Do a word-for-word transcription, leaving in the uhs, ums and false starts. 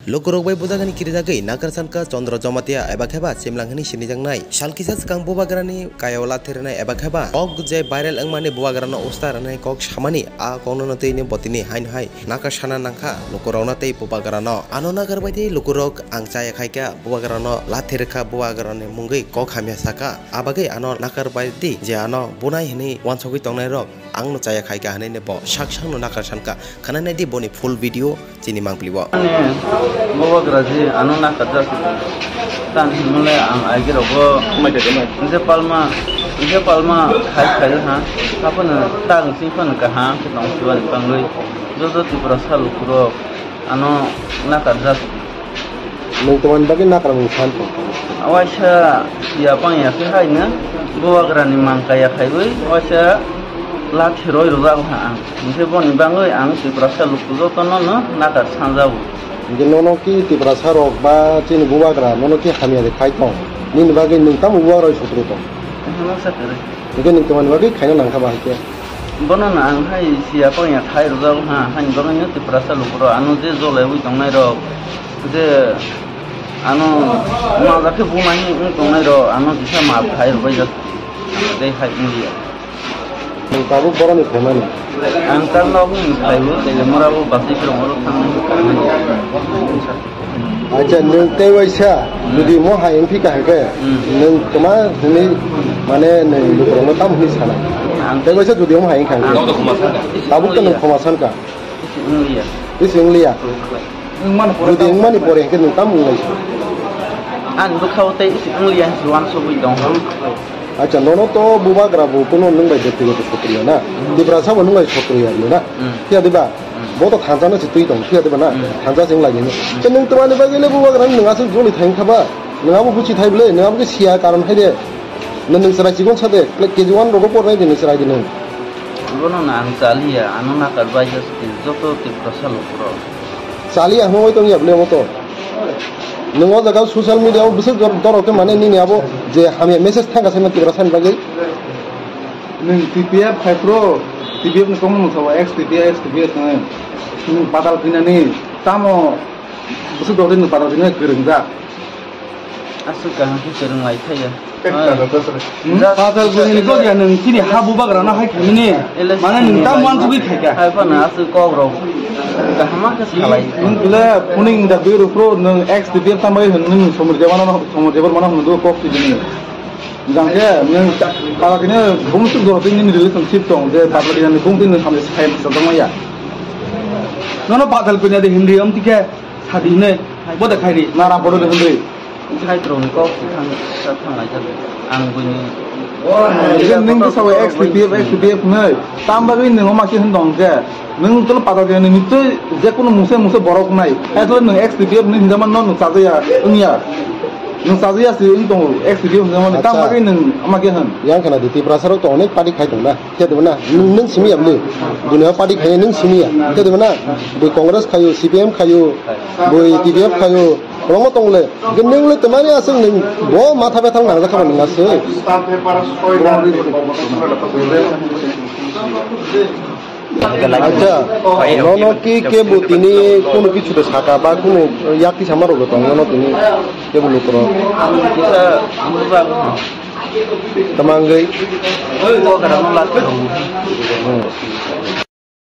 Lukurok bai bujagani kirijagwi Nakarsanka Chandra Jamatia eba kheba Chimlang hwnwi sinijaknai. Sal kisa swkang bubagrani kayao lathi rwnai eba kheba kok je viral wngmani bubagrano usta rwnai kok samani a kokno twi ni botini haino hai nakar sana nangkha lukurokno tei bubagrano. Ano nakar bai tei lukurok ang chaya khaikha bubagrano lathi rwkha bubagrani mungwi kok hamya saka. Abagwi ano nakar bai di je ano bunai hwnwi wansogwi tongnairok. Ang no chaya khaikha hwnwi bo sak sakno nakar sankha. Khana naidi boni full video chini mangpili bo. Ani bubagra ji ano nakar jak. Tan himle ang aigi rogo. Nje palma, nje palma khai khai ha. Hapono tang sing phano kaham khe tong siwani bangwi. Joto Tripura sa lukurok ano nakar jak. Nwng tamani bagwi nakar mung san tong? Waisa ya pang ya khe hai no bubagrani mang kaya khaiwi waisa lathi roi rwjak ha ang. Hinkhe boni bagwi ang Tiprasa luku jotono no nakar sanjago. Hinkhe nono ki Tiprasa rok ba chini bubagra nono ki hamya de khai tong? Nini bagwi nwng tamo bubagra roi sotro tong? Hwnsa kwrwi. Hinkhe nwng tamani bagwi khaina nangkha ba hinkhe? Bono no ang hai siya pang ya khai rwjak ha, haini bagwi no Tiprasa lukurok ano je jolaiwi tongnai rok, je ano majak khe bumani wng tongnai rok, ano kisa maaf khai rwbaijak, tei hai wngya. Nwng tabuk boroni phaimani? Ang tak nok ni phaibo, tei mora bo basi phirong oro thangnai. Acha, nwng tei waisa jodi mo hai wngphi kaham khe, hmm, nwng kwma hwnwi, mane, nwng lukurokno tamo hwnwi sana? Ang tei waisa jodi mo hai wngkha hwnkhe? Ang tamo khoma sankha. Tabuk to nwng khoma sankha. Isi wngliya. Isi wngliya. Isi wngliya. Nwng mani pore jodi wngmani pore hwnkhe nwng tamo wnglai sa? Ani bwkhao tei isi wngliya hinwi uansugwi tong. Acha, nono to bubagra bo kuno nwng bai bektigoto sotro ya na? Hmm. Tiprasa bo nwng bai sotro ya na? Hmm. Phiya diba? Hmm. Bo to thansa no se twi tong, phiya diba na? Hmm. Thansa se wng lai nini. Hmm. Tei nwng twmani bagwi le bubagra nwng aswk joli thang kha ba? Nwng abo buchi thai bwle, nwng abo khe siya karon hai de. Nwng, nwng chwrai chikon sa de, kle K G one rogo pornai de nwng chwrai de nwng. Bono na ang chaliya, ano nakar bai joto Tiprasa lukurok. Chaliya hwnwi tongya bwle omo to. Nwng o jaga social media o bwswk dor-, dorok khe mane nini abo je hamya message thangkha se Tiprasa ni bagwi. Nwng T P F khai pro, T P F ni tongmung sabo ex T P F, ex T P F nwng. Nwng patal khinani tamo bwswk dorok nwng patal khinani kwrwngjak. Aswk kaham khe kwrwng lai thaya. Hmm? Just Patal bini just kok ya nwng chini ha bubagra no hai khaimani. Ele mane nwng tam wan tugwi khaika. Hai phano aswk kok rok kaham khe salai. Nwng bile phuning da biro pro nwng ex T P F tambai hwn nwng somor jebano somor jebar mano hwn do kok tibini. Jang khe nwng pala kine bumsuk doro tini relationship tong je pala kine bung tini samle sai sa dong ya. Nono patal punya de Hindi om tike sadi ne boda khairi. Na ram bodo de Hindi. Hai throng kok thang thang lai jak. Ang bini. Even nwng to sawi ex T P F, ex T P F nai. Tam bagwi nwng oma khe hwn dong khe. Nwng tolo patal khe nwng nichoi je kono mungsa mungsa borok nai. Hai tolo nwng ex T P F nwng hinjama no nwng chajaya wngya. Nwng chajaya si wng tongo ex T P F hinjama ni. Tam bagwi nwng oma khe hwn. Yang khna di Tiprasa rok to onek party khai tong na. Khe de na nwng, nwng simi ya bwle. Dunia party khai nwng simi ya. Khe de na. Bui Congress khayo, C P M khayo, bui T D F khayo. Kwbangma tong le. Hwnkhe nwng le twmani aswk nwng bo matha bethang nangjak kha bo nwng aswk. Acha, nono ki kebo tini kono kichu de saka ba kono yak kisa ma rok tong nono tini kebo lukurok. Kisa buja. Tamangwi. Oi, ko kada mo lak. Hmm.